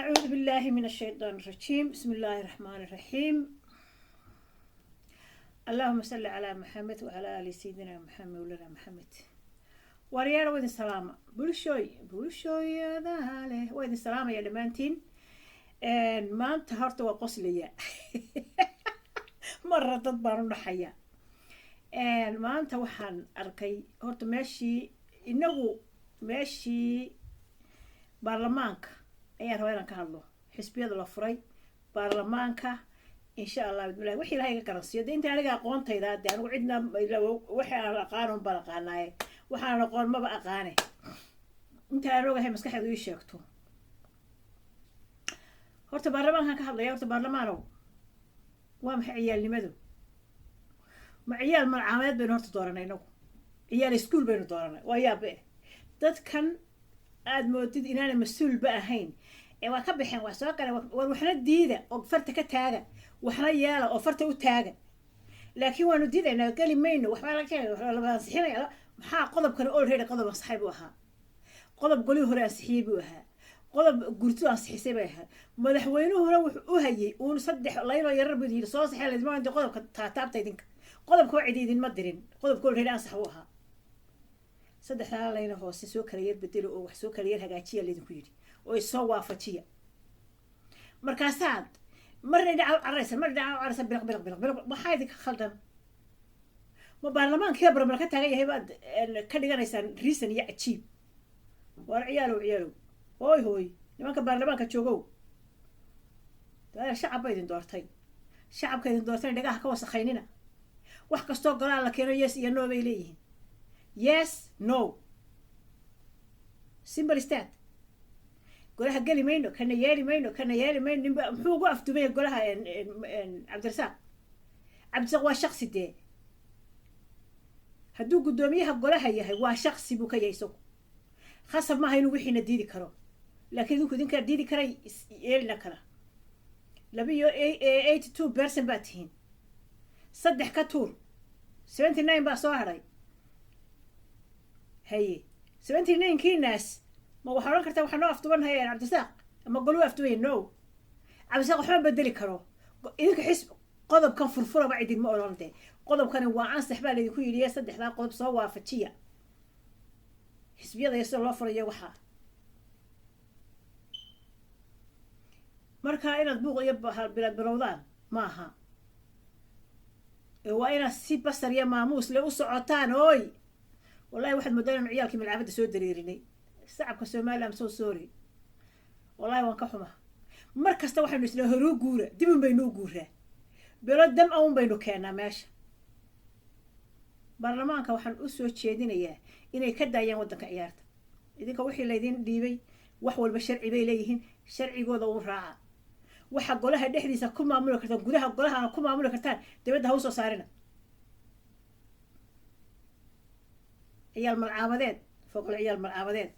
أعوذ بالله من الشيطان الرجيم، بسم الله الرحمن الرحيم، اللهم صل على محمد وعلى آل سيدنا محمد ولنا محمد. Waaryaal, waa idin salaama. Bulshooy, bulshooyadaha leh, waa idin salaamaya dhammaantiin. Maanta horta waa qoslaya, marra dad baan u dhaxaya. Maanta waxaan arkay horta meeshii inagu meeshii baarlamaanka ayaan rabaa inaan ka hadlo, xisbiyada la furay, baarlamaanka, insha Allah bismillahi, wixii Ilahay iga garansiiyo. De inta aniga aqoontayda, de anigu cidna waxa aan aqaan un baan aqaanaaye, waxaan aqoon maba aqaane. Inta aan ogahay maskaxeedu ii sheegto. Horta baarlamaankan ka hadlaya. Horta baarlamaanow, waa maxay ciyaalnimadu? Ma ciyaal malcaameed baynu horta dooranay inagu? Ciyaal iskuol baynu dooranay? Waa yaabe, dadkan aada moodid inaana mas-uulba ahayn ee waa ka baxeen, waa soo galeen. War waxna diida oo farta ka taaga, waxna yeela oo farta u taaga, laakiin waanu diidaynaa, geli mayno, waxbaa laga ansixinaya. Maxaa qodobkani already qodob ansaxay buu ahaa, qodob golihii hore ansixiyey buu ahaa, qodob gurtidu ansixisay bay ahaa. Madaxweynuhuna wuxuu u hayay uun saddex laynoo yarar buu yidhi soo saxee. Laydima qodobka taataabta idinka, qodobka waa cidi idinma dirin, qodobka already ansax buu ahaa. Saddexdaa layna hoose soo kala yar bedelo oo wax soo kala yar hagaajiya laydinku yidhi oo isoo waafajiya. Markaasaad marna dhinaca u cararaysa, marna dhinaca u cararaysa, biliq biliq biliq biliq. Maxaa idinka khaldan? Ma baarlamaankiiba barbar ka taagan yahay baad ka dhiganaysaan reason iyo cajiib? Waar ciyaalow, ciyaalow, hooy hooy, nimanka baarlamaanka joogow, shacab ba idin doortay. Shacabka idin doortay dhagaha ka wasakhaynina. Wax kastoo golaa la keeno yes iyo no bay leeyihiin. Yes, no, simple stat. Golaha geli mayno, kana yeeli mayno, kana yeeli mayno. Ninba muxuu ugu afduumaya golaha? Cabdirasaaq, Cabdirasaaq waa shaksi dee. Hadduu guddoomiyaha golaha yahay, waa shaksi buu ka yahay isagu. Khasab maaha inuu wixiina diidi karo, laakiin idinku idinkaa diidi karay, yeelina kara. 82% baa tihiin, saddex ka tuur, 79 baa soo hadhay. Haye, 79 kiinaas ma waxaa odhan kartaa waxaa noo afduban haya Cabdirasaaq ama goluu afdubanya? No, Cabdirasaaq waxma bedeli karo. Idinka xisb qodobkan furfuraba idinma odhan de. Qodobkani waa ansax baa laydinku yidhi, saddexdaa qodob soo waafajiya xisbiyada iyo sida loo furayo. Waxaa marka inaad buuq iyo bilaad bilowdaan ma aha, waa inaad si basar iyo maamuus le u socotaan. Ooy wallahi, waxaad moodaa inanu ciyaalkii malcaabadda soo dareerinay. Shacabka Somaliya, am so sorry, wallahi waan ka xuma. Mar kasta waxaynu isnaa horuu guura, dibun baynu u guuraa, bilo dam a un baynu keenaa meesha. Baarlamaanka waxaan u soo jeedinayaa inay ka daayaan waddanka ciyaarta. Idinka wixii laydin dhiibay, wax walba sharci bay leeyihiin, sharcigooda u raaca. Waxa golaha dhexdiisa ku maamuli kartaan, gudaha golahana ku maamuli kartaan, dibadda ha usoo saarina. Ciyaal malcaabadeed foqol, ciyaal malcaabadeed.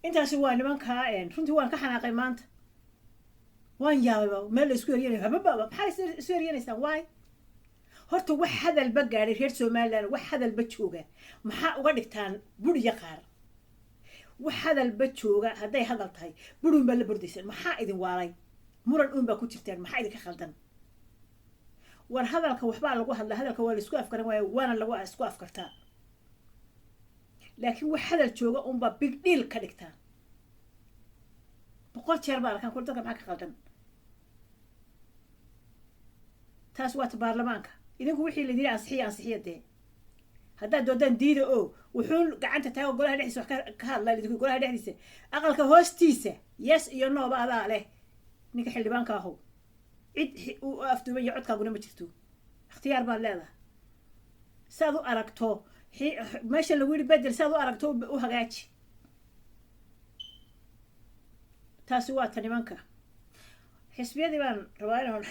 Intaasi waa nimankaa. Runtii waan ka xanaaqay maanta, waan yaabayba meel la isku eryanay. Habababa, maxaa isu eryanaysaan? Waay, horta wax hadalba gaadhay reer Somaliland, wax hadalba jooga maxaa uga dhigtaan bur iyo qaar? Wax hadalba jooga, hadday hadal tahay burun baa la bordaysaan. Maxaa idin waalay? Muran uun baa ku jirtaan. Maxaa idinka khaldan? War hadalka waxbaa lagu hadla, hadalka waa laisku afkaran waaya, waana lagu isku afkartaa, laakiin wax hadal jooga unbaa big deal ka dhigtaan. 100 jeer baa arkaan kul dadka. Maxaa ka khaldan? Taas waata baarlamaanka. Idinku wixii laydin ansixiya, ansixiya dee. Haddaad doodaan diida oo wuxuun gacanta taago golaha dhexdiisa wax ka hadla. Idinku golaha dhexdiisa, aqalka hoostiisa, yes iyo nooba adaa leh. Ninka xildhibaanka ahow, cid u afduuban iyo codkaaguna ma jirto, ikhtiyaar baad leedahay. Saad u aragto meesha lagu yidhi bedel, saad u aragto u hagaaji. Taasi waa ta nimanka xisbiyadii baan rabaa inaan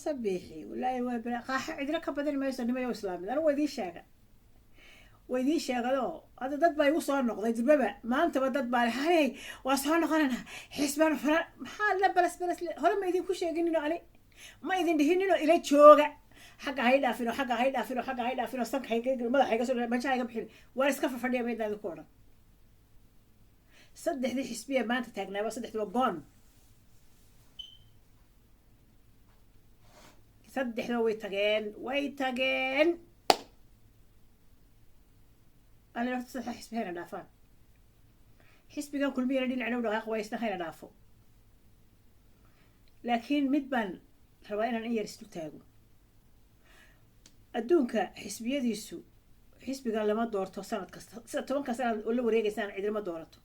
sabiixi. Wallaahi waa bila qaaxo, cidina ka badin mayso nimayo islaamid. Anigu waa idiin sheega, waa idiin sheegadoo hadda dad baa igu soo noqday durbaba. Maantaba dad baa hey, waa soo noqonana xisbaan furan. Maxaa la balas balas? Hore ma idinku sheeginino? Ani ma idin dhihinino ila jooga, xagga hay dhaafino, xagga hay dhaafino, xagga hay dhaafino, sanka hayga, madaxa hayga soo, majaha hayga bixin, waan iska fafadhiya maydaan idinku odhan. Saddexdii xisbiya maanta taagnaaba saddexduba gone, saddexduba way tageen, way tageen. Alle horta saddexa xisbi hayna dhaafaan. Xisbigan Kulmiyana dhinacna u dhaqaaq waa isna hayna dhaafo. Laakiin mid baan rabaa inaan in yar isdul taago. Adduunka xisbiyadiisu, xisbiga lama doorto sanad kasta, sida 10-ka sanad oo la wareegaysaan cidinama doorato.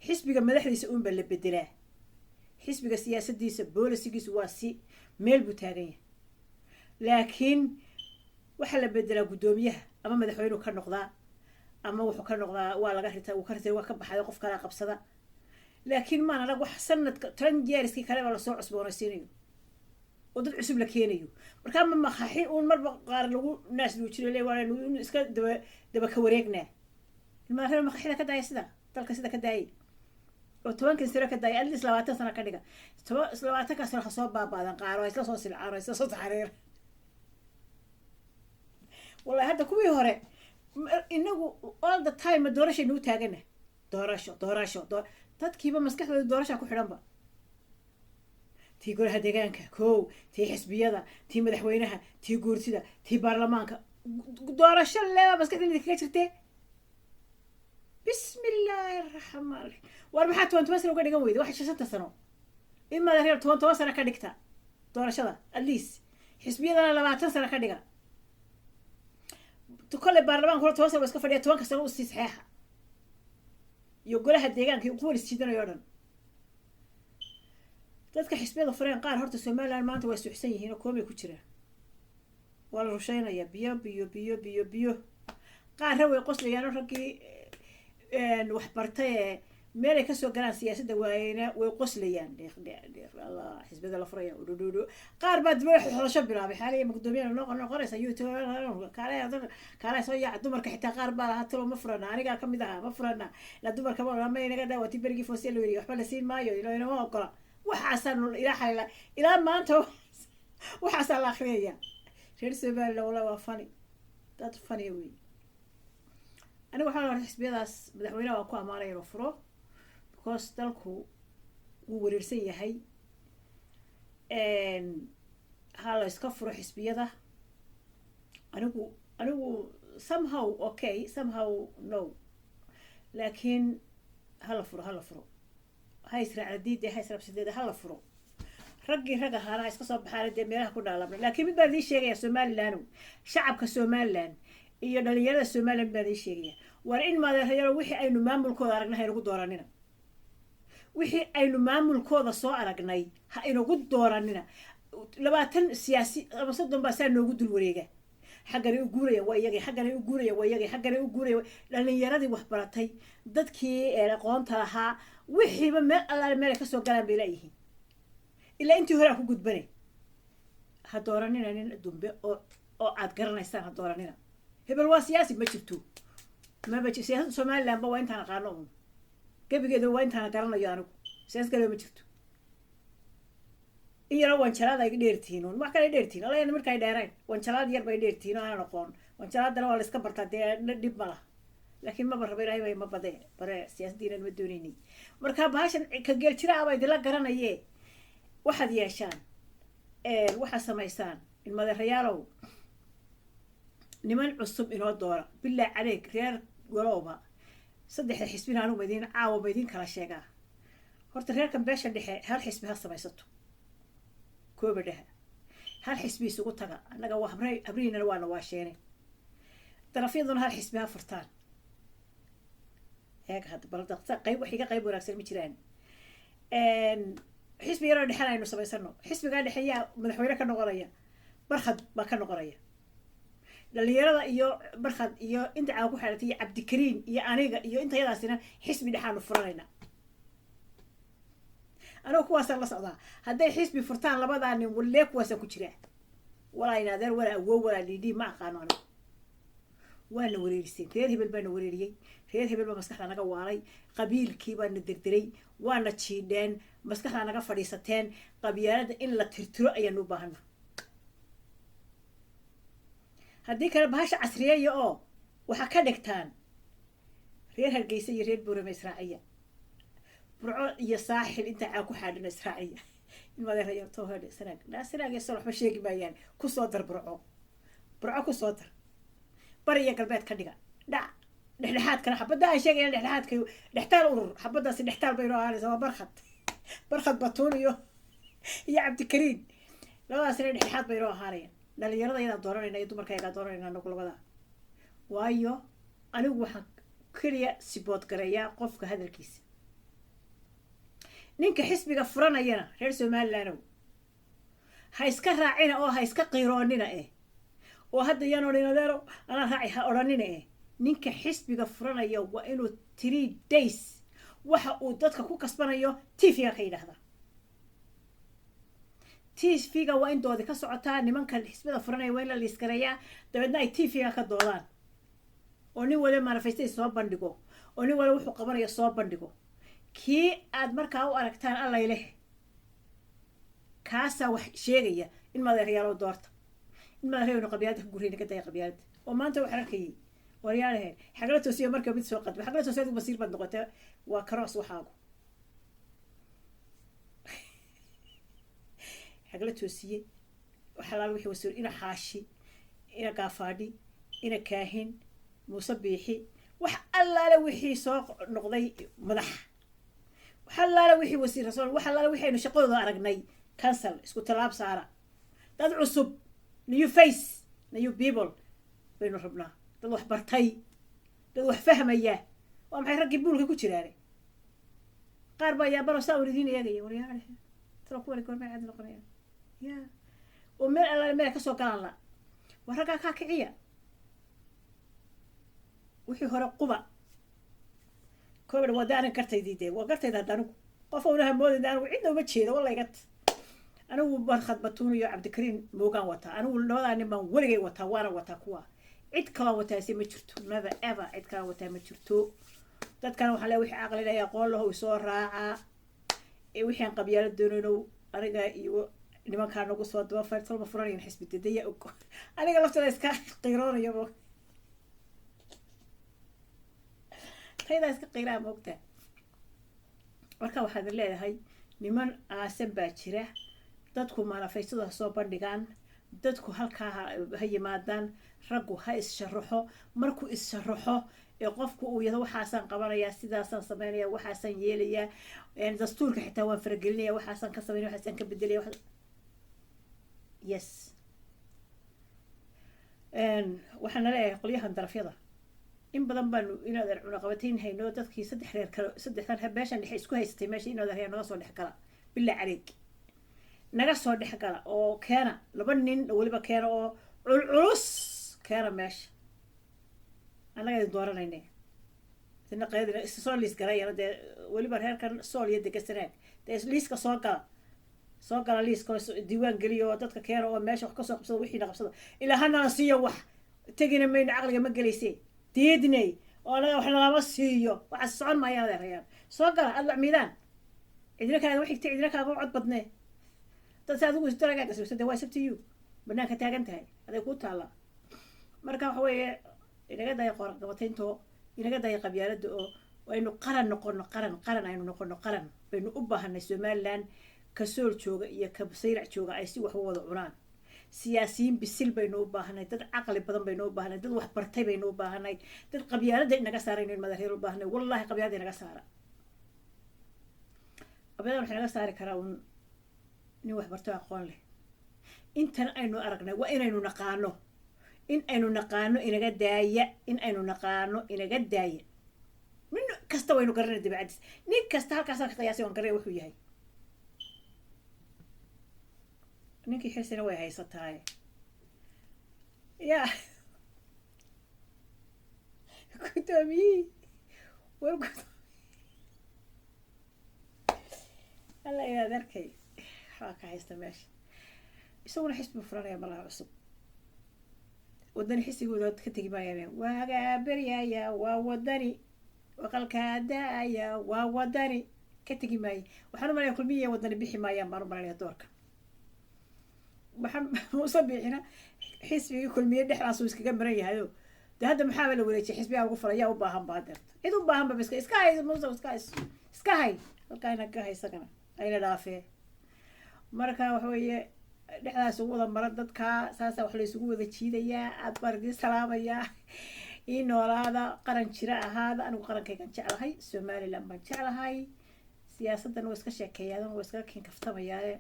Xisbiga madaxdiisa uunbaa la bedelaa. Xisbiga siyaasadiisa, boolisigiisu waa si meel buu taagan yahay, laakiin waxaa la bedelaa guddoomiyaha, ama madaxweynuu ka noqdaa ama wuxuu ka noqdaa waa laga rita, wuu ka ritay, waa ka baxay, qof kalaa qabsada. Laakiin maan arag wax sanadka 10 yearskii kaleba lasoo cusboonaysiinayo oo dad cusub la keenayo. Markaa ma maqaxi uun marba qaar lagu naas luujinayo le waa iska daba daba ka wareegnaa. Ilmaha maqaxida ka daaya, sida dalka sida ka daayay oo 10-kan sano ka daaya, at least 20 sano ka dhiga. 10, 20-ka sano ha soo baabaadan qaar oo isla soo silcaan oo isla soo taxariir. Wallahi hadda kuwii hore inagu all the time ma doorashay nagu taagana, doorasho, doorasho, dadkiiba maskaxdooda doorashaa ku xidhanba, tii golaha deegaanka kow, tii xisbiyada, tii madaxweynaha, tii guurtida, tii baarlamaanka, doorasho leeba maskaxdeeda kaga jirtee. Bismi illaahi araxmaan raxiim. War maxaa 10 10 sano uga dhigan weyda? Waxa 5-ta sano in madaxreer 10 10 sano ka dhigta doorashada, at least xisbiyadana 20 sano ka dhiga. Kolley baarlamaanka 10 sano waa iska fadhiya, 10-ka sano usii saxeexa, iyo golaha deegaanka iyo kuwa isjiidanayo o dhan. Dadka xisbiyada fureen qaar horta Somaliland maanta waa suuxsan yihiin oo koomay ku jiraan, waa la rushaynayaa, biyo biyo biyo biyo biyo. Qaarra way qoslayaan oo raggii waxbartay ee meelay kasoo galaan siyaasadda waayeyna way qoslayaan. Dheeq dheeq dheeq, Allah, xisbiyada la furaya udhudhudhu. Qaar baa dib xodasho bilaabay, xaaliya ma guddoomiyaha noo noqonaysa, YouTube kaale kaale soo yaaca. Dumarka xitaa qaar baa lahaa talo ma furana, anigaa kamid ahaa, ma furana la dumarka ma inaga dhaawati berigii foose loo yiri waxba la siin maayo, inama ogola. Waxaasaa ilaa xalila ilaa maanta waxaasaa la akhriyaya. Reer Somaliland wallah waa funny, dad funny wey. Aniga waxaa la xisbiyadaas madaxweynaha waan ku ammaanaya inuu furo, because dalku wuu wareersan yahay. Ha la iska furo xisbiyada. Anigu somehow okay, somehow no, laakiin hala furo, hala furo, ha israacdiide, ha israabsadeeda, hala furo. Raggii rag ahaana ha iska soo baxaana dee meelaha ku dhaalabna. Laakiin mid baan idiin sheegaya, Somaliland, shacabka Somaliland iyo dhalinyarada Somaliland baan idiin sheegaya: war in maadeerayalo, wixii aynu maamulkooda aragnay ha inagu dooranina. Wixii aynu maamulkooda soo aragnay ha inagu dooranina. 20 siyaasi ama 30 baa saa noogu dul wareega, xagganay u guurayaan waa iyagii, xagganay u guurayaan waa iyagii, xagganay u guuraya. Dhalinyaradii waxbaratay, dadkii aqoonta lahaa, wixiiba meel allaale meel ay kasoo galaan bay laayihiin. Ilaa intii hore aan ku gudbanay, ha dooranina nin dumbe oo aad garanaysaan, ha dooranina. Hebel waa siyaasi ma jirto, maba siyaasadda Somalilandba waa intaan aqaano un, gebigeeda waa intaana garanayo anigu, siyaasad kale ma jirto. In yaroo wanjalaad ay dheertihiin un, wax kale ay dheertihiin alla marka ay dheerayn, wanjalaad yar bay dheertihiin oo aanan aqoon. Wanjalaadana waa la iska bartaa dee, dhib ma laha, laakiin maba rabo, Ilaahay bay ma bade bare siyaasaddiina ma doonaynay. Marka bahashan ka geel jira aba idinla garanaye, waxaad yeeshaan, waxaad samaysaan, ilmadeerayaalow, niman cusub inoo doora, bilaa caleeg. Reer walowba saddexda xisbina anigu ma idiin caawa ma idiin kala sheegaa. Horta reerkan beesha dhexe hal xisbi ha samaysato, kooba dheha hal xisbi isugu taga. Annaga waa habre, habrihiinana waana waasheene. Darafyaduna hal xisbi ha furtaan. Eeg hadda bal qayb wax iga qayb wanaagsan ma jiraan. Xisbi yaroo dhexen aynu samaysano. Xisbigaa dhexe yaa madaxweyne ka noqonaya? Barkhad baa ka noqonaya. Dhalinyarada iyo Barkhad iyo inta caawa ku xeelatay iyo Cabdikariin iyo aniga iyo inta yadaasina xisbi dhexaanu furanayna. Anigu kuwaasaan la socdaa. Hadday xisbi furtaan labadaa nin, wallee kuwaasaan ku jiraa. Walaa inaadeer, walaa awow, walaa dhiidhii, ma aqaano anigu. Waana wareeriseen, reer hebel baana wareeriyey, reer hebel baa maskaxda naga waalay, qabiilkii baana derderay, waana jiidheen, maskaxda naga fadhiisateen. Qabyaalada in la tirtiro ayaanu u baahana. Haddii kale bahasha casriyeeya oo waxaa ka dhigtaan reer Hargeysa iyo reer Buurama israaciya. Burco iyo Saaxil intaa caa ku xaadhino israaciya. Ilmadeeraya toohadhe, Sanaag naa, Sanaag iyo Sol waxba sheegi maayaan. Kusoo dar Burco, Burco kusoo dar, bari iyo galbeed ka dhiga dhac. Dhexdhexaadkana xabadda aan sheegayna, dhexdhexaadka dhextaal urur, xabaddaasi dhextaal bay noo ahaanaysaa. Waa Barkhad, Barkhad Batuun iyo Cabdikariin, labadaasina dhexdhexaad bay noo ahaanayaan. Dhalinyarada ayadaan dooranayna iyo dumarka ayagaan dooranayna anagu labadaa, waayo anigu waxaan keliya support gareeyaa qofka hadalkiisa. Ninka xisbiga furanayana, reer Somalilandow, ha iska raacina oo ha iska qiiroonina oo hadda yaan odhan adeero anaa raaci ha odhanina. Ninka xisbiga furanaya waa inuu 3 days waxa uu dadka ku kasbanayo TV-ga ka yidhaahda. TV-ga waa in doodi ka socotaa. Nimankan xisbida furanaya waa in la liiskareeyaa, dabeedna ay TV-ga ka doodaan, oo nin waliba manifesto soo bandhigo, oo nin waliba wuxuu qabanayo soo bandhigo. Kii aad markaa u aragtaan allayleh kaasaa wax sheegaya in madeeryaalo doorta, in madeeryanu qabyaalada ka gurayna, ka daya qabyaalada. Oo maanta waxaan arkayay, waryaalahe, Xagla Toosiya marka mid soo qadba. Xagla Toosiya, adigu basiir baad noqotay, waa karoos waxaagu. Xagla Toosiye, waxalaal wixii wasiir, ina Xaashi, ina Gaafaadhi, ina Kaahin, Muuse Biixi, wax allaale wixii soo noqday madax, wax allaale wixii wasiir soo, wax allaale wixii aynu shaqadooda aragnay, cancel, isku tallaab saara. Dad cusub, new face, new people baynu rabnaa, dad wax bartay, dad wax fahmaya. Waa maxay raggii buulka ku jiraane? Qaar baa yaabano saa un idiin eegaya. Waryaale, talo kuwani goormay caadi noqonayaan? Ya oo meel allaale meel kasoo galaan la. War raggaa kaa kiciya, wixii hore quba kooban. Waa de anan gartaydii dee, waa gartayda. Hadda anigu qof una hamoodayda, anigu cidna uma jeedo walaygat. Anigu Barkhad Batuun iyo Cabdikariin Moogaan wataa. Anigu labadaa nin baan weligay wataa, waana wataa. Kuwa cid kaloo wataasi ma jirto, never ever, cid kaloo wataa ma jirto. Dadkana waxaa le wixii caqli leh, aqoon laho, soo raacaa. Wixii aan qabyaalo doonayno, aniga iyo nimankaa nagu soo daba fayrtolma furanayan xisbi dadaya og. Aniga laftada iska qiiroonaya, mo taydaa iska qiiraa, moogta. Marka waxaad leedahay niman aasan baa jira. Dadku manifestada ha soo bandhigaan, dadku halkaa ha yimaadaan, raggu ha is-sharaxo. Markuu is-sharaxo ee qofku uu yado waxaasaan qabanayaa, sidaasaan sameynaya, waxaasaan yeelayaa, dastuurka xitaa waan faragelinaya, waxaasaan ka sameynaya, waxaasaan ka bedelaya, yes. Waxaana leeyahay qolyahan darafyada, in badan baanu inaad cunaqabatayn hayno dadkii saddex reer kale, saddexdan meeshan dhexe isku haysatay meesha, inaad reer naga soo dhex gala, bilaa caleeg naga soo dhex gala, oo keena laba nin weliba, keena oo culculus keena meesha, annaga idin dooranayne. Idina qaydina isa soo liis galayana dee, weliba reerkan Sool iyo degasanaag dee liiska soo gala, soo gala liiska, diiwaan geliyo, oo dadka keena, oo meesha wax kasoo qabsada, wixiina qabsada, ilaa hanala siiyo. Wax tegina mayno, caqliga ma gelayse, diidnay oo anaga wax nalama siiyo, waxaas socon maayaan. Adeerayaan, soo gala adlac miidaan, cidina kaaga xigta, cidina kaaga cod badnee. Dad si adigu isdaragaaga sugsa de, waa sabti you banaanka taagan tahay, aday kuu taallaa. Marka waxa weeye, inaga daya qorqabataynto, inaga daya qabyaalada, oo aynu qaran noqono, qaran, qaran aynu noqono. Qaran baynu u baahanay. Somaliland ka Sool jooga iyo ka Sayrac jooga ay si wax u wada cunaan. Siyaasiyiin bisil baynu u baahanay, dad caqli badan baynu u baahanay, dad wax bartay baynu u baahanay, dad qabyaalada inaga saaraynu madaxyar u baahanay. Wallahi qabyaalada inaga saara, qabyaalada waxa inaga saari karaa un nin wax barto, aqoon leh. Intan aynu aragnay waa inaynu naqaano, in aynu naqaano inaga daaya, in aynu naqaano inaga daaya. Nin kasta waynu garanay dabeecadiis, nin kasta halkaasaan ka qiyaasay, waan garanay wuxuu yahay. Ninkii xirsina way haysataaye ya guddoomiyihii, war alla inaad arkay waxbaa ka haysta meesha. Isaguna xisbi furanaya malaha cusub, Wadani xisbigooda ka tegi maayaan. Waagaa beryaya waa Wadani, waqalkaa da-aya waa Wadani, ka tegi maaye. Waxaan u malaya Kulmiya Wadani bixi maayaan baan u malanaya doorka. Waxaa Muuse Biixina xisbigii Kulmiye dhexdaasuu iskaga maran yahayo. De hadda maxaaba la wareejiyay? Xisbiyaa lagu furay. Yaa u baahan ba hadeerta? Cid u baahan ba iska hay, Muuse, iska hay, iska hay halkaa ina ka hay, isagana ayna dhaafee. Marka waxa weeye, dhexdaas ugu wada mara dadka, saasaa wax la isugu wada jiidayaa. Aad baan idiin salaamayaa. Ii noolaada, qaran jira ahaada. Anigu qarankaygan jeclahay, Somaliland baan jeclahay. Siyaasaddan waa iska sheekeeyaadan, waa iskaga kinkaftamayaaye,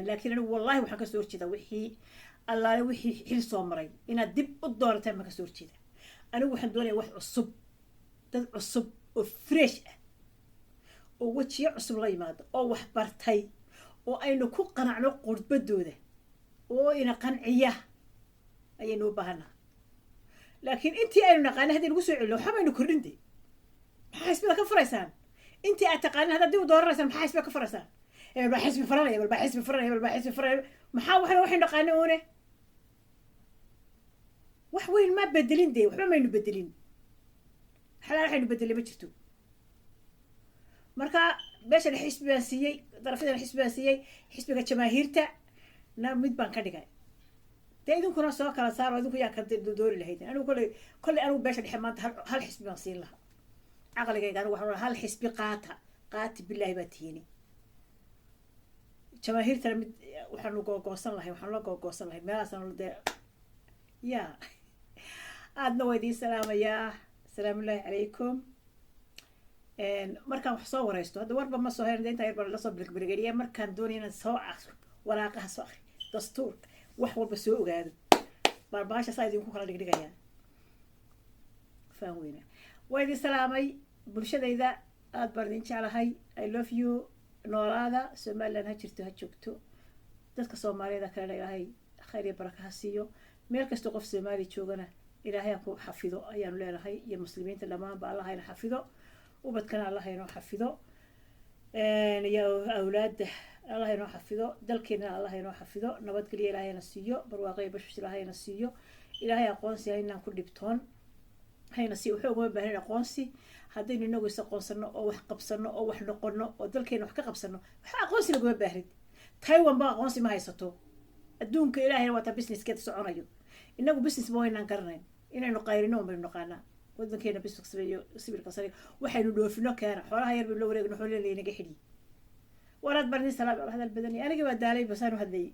laakiin anigu wallahi waxaan kasoo horjeedaa wixii allaale wixii xil soo maray inaad dib u doorataan baan kasoo horjeeda. Anigu waxaan doonaya wax cusub, dad cusub oo fresh ah oo wejiyo cusub la yimaado oo wax bartay oo aynu ku qanacno qudbadooda oo ina qanciya ayaynu u baahannaha. Laakiin intii aynu naqaana haddii nagu soo celino, waxba baynu kordhin de. Maxaa xisbida ka furaysaan? Intii aad taqaanin haddaad dib u dooranaysaan, maxaa xisbiga ka furaysaan? Hebel baa xisbi furanaya, hebel baa xisbi furanaya, hebel baa xisbi furanaya. Maxaa waxna waxaynu naqaana uune? Wax weyn ma bedelin dee, waxba maynu bedelin. Xalaal waxaynu bedelay ma jirto. Marka meeshan xisbi baan siiyey, darafyadan xisbi baan siiyey, xisbiga jamaahiirta na mid baan ka dhigay. Dee idinkuna soo kala saaro, idinku yaa ka doori lahayd? Anigu kolley anigu beesha dhexe maanta hal xisbi baan siin lahaa. Caqligayga anigu waxaan hal xisbi qaata, qaati bilaahi baa tihiini. Jamaahiirtana mid waxaanu googoosan lahay, waxaanu la googoosan lahay meelahaasanu dee. Ya, aadna waa idiin salaamayaa. Asalaamu calaykum. Markaan wax soo waraysto, hadda warba ma soo herin, intaa yar baan lasoo bilgbilgeliya. Markaan doonaya inaan soo akriyo waraaqaha, soo akriyo dastuurka, wax walba soo ogaado, baarbahasha saa idinku kala dhigdhigayaa. Faan weyna waa idin salaamay. Bulshadayda aad baan idin jeclahay. I love you. Noolaada. Somaliland ha jirto, ha joogto. Dadka Soomaaliyada kalena Ilaahay khayr iyo baraka ha siiyo. Meel kastoo qof Soomaaliya joogana Ilaahay ha ku xafido ayaanu leenahay, iyo muslimiinta dhammaanba Allah hayna xafido, ubadkana Allah haynoo xafido, iyo awlaadda Allah haynoo xafido, dalkeenana Allah haynoo xafido. Nabadgelyo Ilaahayna siiyo, barwaaqo iyo bashbash Ilaahayna siiyo. Ilaahay aqoonsi haynaan ku dhibtoon hayna siiyo. Waxba ugama baahnin aqoonsi. Haddaynu inagu is aqoonsano oo wax qabsano oo wax noqono oo dalkeena wax ka qabsano, waxba aqoonsi laguma baahnid. Taiwan ba aqoonsi ma haysato. Adduunka Ilaahayna waa taa businesskeeda soconayo. Inagu business ba waynaan garanayn, inaynu qayrino un baynu naqaanaa. Wadankeena business iyo sibirka sare waxaynu dhoofino keena, xoolaha yar baynu la wareegno, xoolaha laynaga xidhiy. Waraad baan idin salaam. Hadal badanay, aniga waa daalay, basaan u hadlayay.